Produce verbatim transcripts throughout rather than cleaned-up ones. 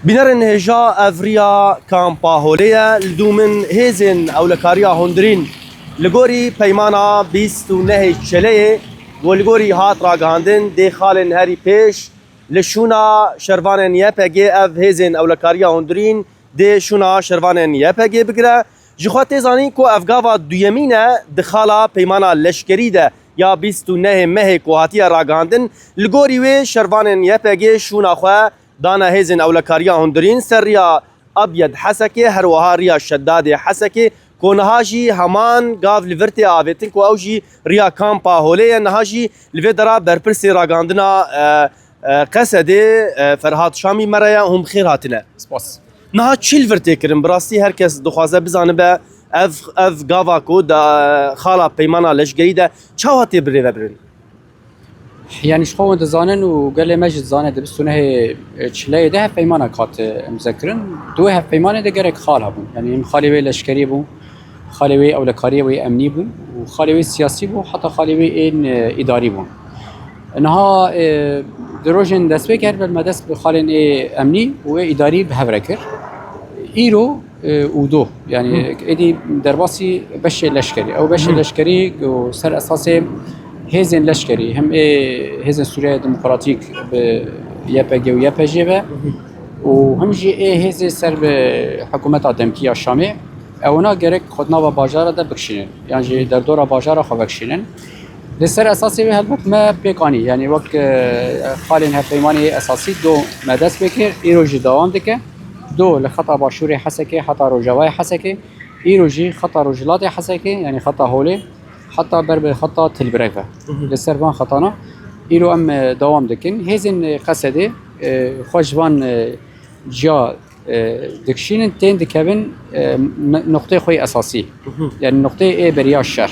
Bînerên hêja, ev riya Kampa Holê ye. Li dû min hêzên ewlekariya hundirîn li gorî peymana bîst û nehê Çeleyê û li gorî hat ragihandin dê xalên herî pêş li şûna şervanên Y P G ev hêzên ewlekariya hundirîn dê şûna şervanên Y P G bigire. Ji xwe tê zanîn ku ev gava duyemîn e di xala peymana leşkerî de ya bîst û nehê mehê ku hatiye ragihandin. Li gorî wê şervanên Y P G şûna xwe dane hêzên ewlekariya hundirîn ser riya Abyed Hesekê, her wiha riya Şedadê Hesekê, ku niha jî heman gav li vir tê avêtin ku ew jî riya Kampa Holê ye. Niha jî li vê dera berpirsê ragihandina, e, e, Qesedê, e, Ferhat Şamî me re ye. Hûn bi xêr hatine. Spas. Niha çi li vir tê kirin? Bi rastî her kes dixwaze bizanibe ev, ev gava ku da xala peymana leşgerî de çawa tê birêvebirin? Yani ji xwe hûn dizanin û gelê me jî dizane di bîst û nehê Çileyê de hevpeymanek hat, e, imze kirin. Di wê hevpeymanê de gerek xal hebûn. Yani him xalê wê leşkerî bû, xalê wê ewlekariyê wê emnî bû û xalê wê siyasî bû, heta xalê wê ên, e, îdarî bûn. Niha, e, di rojên destpêkê her ber me dest bi xalên ê emnî û ê îdarî bi hev re kir. Îro, e, û do, yani Hı. êdî derbasî beşê leşkerî. Ew beşê Hı. leşkerî û ser esasê hêzên leşkerî, hem ê hêzên Sûriyeya Demokratîk bi Y P G û Y P J ve û hem jî ê hêzê ser bi hikûmeta demkî ya Şamê, ewna gerek xwe di nava bajara de bikişînin, yan jî derdora bajara xwe vekişînin. Li ser esasê wê helbet me pêk anî, yanî wek, e, xalên hevpeymanê esasî do me dest pê kir, îro jî dewam dike. Do li xeta başûrê Hesekê heta rojavayê Hesekê, îro jî xeta rojhilatê Hesekê, yanî xeta Holê, heta ber bi xeta Tilbirek ve. Hı hı. Li ser van xetana îro em, e, dewam dikin. Hêzên, e, Qesedê, e, xwe ji van, e, ciya, e, dikişînin, tên dikevin, e, n-, nuqtê xwe yê esasî. Hı hı. Yani nuqtê ê beriya şer.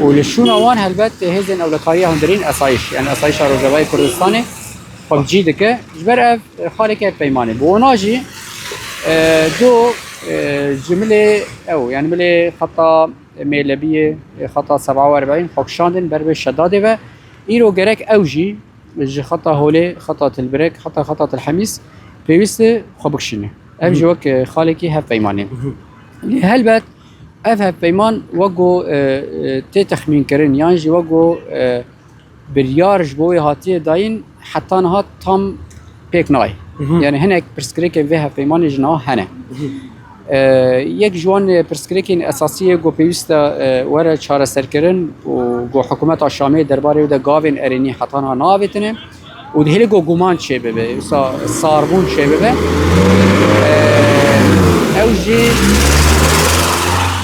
Û li şûna wan helbet hêzên ewlekariya hundirîn esayîş, yani esayîşa Rojavayê Kurdistanê xwe bi cî dike. Ji ber ev, e, xaleke peymanê. Bi wana jî, e, do, e, ji milê ew, yani milê xeta Mêlebiyê, e, xeta seba û erbeyîn xwe kişandin ber vê Şedadê ve. Îro gerek ew jî ji xeta Holê, xeta Tilbirek, heta xeta Tilhemîs pêwîst e xwe bikişîne. Ev jî Hı. wek, e, xalekî hevpeymanê. Hı hı. Lê helbet ev hevpeyman wek ku, e, e, tê texmînkirin yan jî wek ku, e, biryar ji bo wê hatiye dayîn heta niha tam pêk nayê. Hı hı. Yani hinek pirsgirêkên vê hevpeymanê ji niha hene. Hı hı. E, yek ji wan pirsgirêkên esasî yê ku pêwîst e, e, were çareserkirin û ku hikûmeta Şamê derbarê wê de gavên erênî heta niha navêtine û dihêlê ku guman çêbibe, wisa sarbûn çêbibe. E, ew jî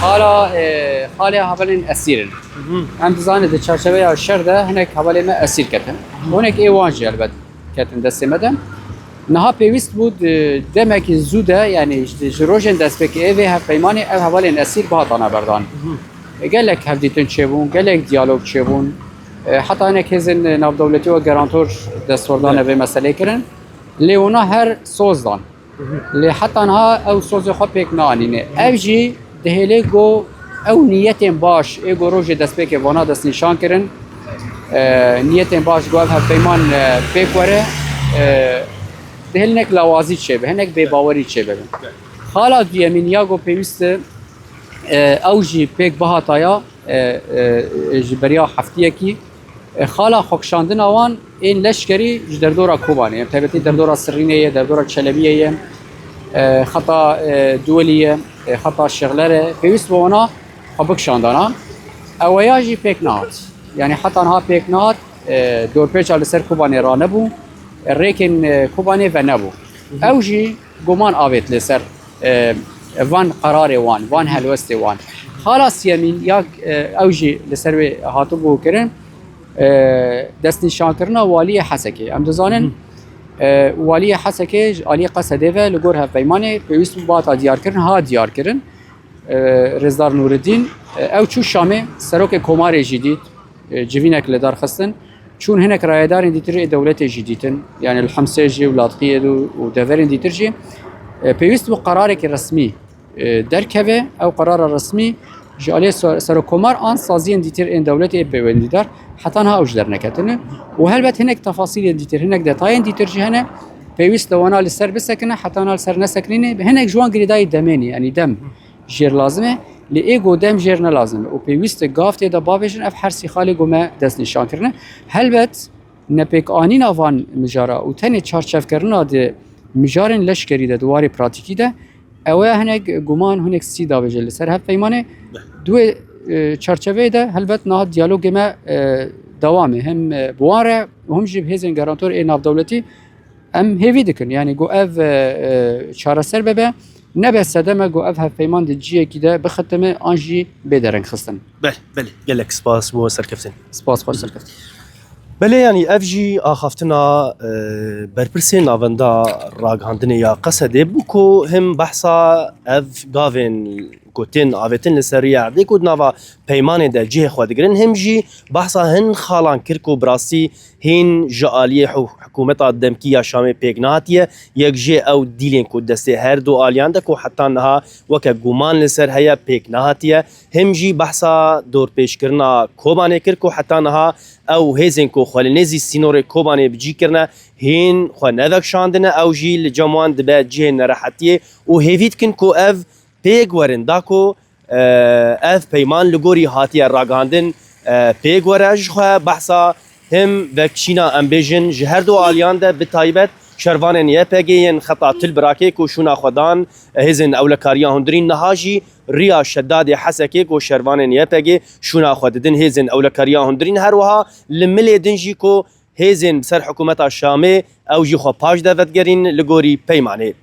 xala, e, xalê hevalên esîr in. Hı hı. Em dizanin di çarçeveya şer de hinek hevalê me esîr ketin. Hı. Hinek ê wan jî helbet ketin destê me de. Niha pêwîst bû di demekî zû de, yani ji, ji rojên destpêkê ê vê hevpeymanê ev hevalên esîr bihatana berdan. Hı hı. E, gelek hevdîtin çêbûn, gelek diyalog çêbûn. E, heta hinek hêzên navdewletî wek Garantor destwerdane Evet. vê meselê kirin. Lê wana her soz dan. Hı hı. Lê heta niha ew sozê xwe pêk neanîne. Hı. Ev jî dihêlê ku ew niyetên baş ê ku rojê destpêkê vana destnîşan kirin, e, niyetên baş ku ev hevpeyman, e, pêk were, e, dihêl hinek lawazî çêbe, hinek bêbawerî çêbe. Xala duyemîn ya ku pêwîst e, e, ew jî pêk bihataya, e, e, ji beriya heftiyekî, e, xala xwekişandina wan ên leşkerî ji derdora Kobanê, em taybetî derdora Sirînê ye, derdora Çelebiyê ye, e, xeta, e, Duwelî ye, e, xeta Şixler e, pêwîst bi wana xwe bikişandana. Eweya jî pêk nehat. Yani heta niha pêk nehat, e, dorpêça li ser Kobanê ranebû, e, rêkên, e, Kobanê venebû. Ew jî guman avêt li ser, e, van qerarê wan, van helwestê wan. Xala siyemîn ya, e, ew jî li ser wê hatibû kirin, e, destnîşankirina waliyê Hesekê. Em dizanin, Hı. e, waliyê Hesekê ji aliyê Qesedê ve li gor hevpeymanê pêwîst bû bihata diyarkirin, ha diyarkirin. E, Rêzdar Nûreddîn, e, ew çû Şamê, serokê Komarê jî dît, e, civînek li dar xistin. Çûn hinek rayedarên dîtir ê dewletê jî dîtin, yani li Hemsê jî û Latqiyê de û deverên dîtir jî, e, pêwîst bû qerarekî resmî, e, derkeve. Ew qerara resmî ji aliyê ser-, serokkomar an saziyên dîtir ên dewletê ê peywendîdar heta niha ew ji derneketine. Û helbet hinek tefasîlên dîtir, hinek detayên dîtir jî hene. Pêwîst e wana li ser bisekine, heta na li ser nesekinîne, hinek ji wan girêdayî demê ne, yanî dem jêr lazim e, lê ê ku dem jêr ne lazim e. Û pêwîst e gav tê de bavêjin, ev her sî xalê ku me destnîşan kirine. Helbet nepêkanîna van mijara û tenê çarçevkirina di mijarên leşkerî de, di warê pratîkî de, ew e hinek guman, hinek sî davêje li ser hevpeymanê. Di wê, e, çarçeveyê de helbet niha diyalogê me, e, dewam e. Hem, e, bi wan re û hem jî bi hêzên garantor ê navdewletî em hêvî dikin. Yanî ku ev, e, e, çareser bibe, nebe sedeme ku ev hevpeyman di cihekî de bixitime an jî bê derengxistin. Belê, belê. Gelek spas bo serkeftin. Spas, xweş serkeftin. Belê, yanî ev jî axaftina, e, berpirsê navenda ragihandinê ya Qesedê bû ku him behsa ev gavên ku tên avêtin li ser rûyê erdê ku di nava peymanê de cihê xwe digirin, him jî behsa hin xalan kir ku bi rastî hîn ji aliyê hû-, hikûmeta demkî ya Şamê pêk nehatiye, yek jê ew dîlên ku destê her du aliyan de ku heta niha weke guman li ser heye pêk nehatiye, him jî behsa dorpêçkirina Kobanê kir ku heta niha ew hêzên ku xwe li nêzî sînorê Kobanê bi cî kirine, hîn xwe nevekşandine, ew jî li cem wan dibe cihê nerehetiyê û hêvî dikin ku ev pêk werin, da ku, e, ev peyman li gorî hatiye ragihandin, e, pêk were. Ji xwe behsa him vekişîna, em bêjin, ji her du aliyan de, bi taybet şervanên Y P G yên xeta Til Birakê ku şûna xwe dan, e, hêzên ewlekariya hundirîn, niha jî riya Şedadê Hesekê ku şervanên Y P G şûna xwe didin hêzên ewlekariya hundirîn, her wiha li milê din jî ku hêzên bi ser hikûmeta Şamê ew jî xwe paş de vedigerîn li gorî peymanê.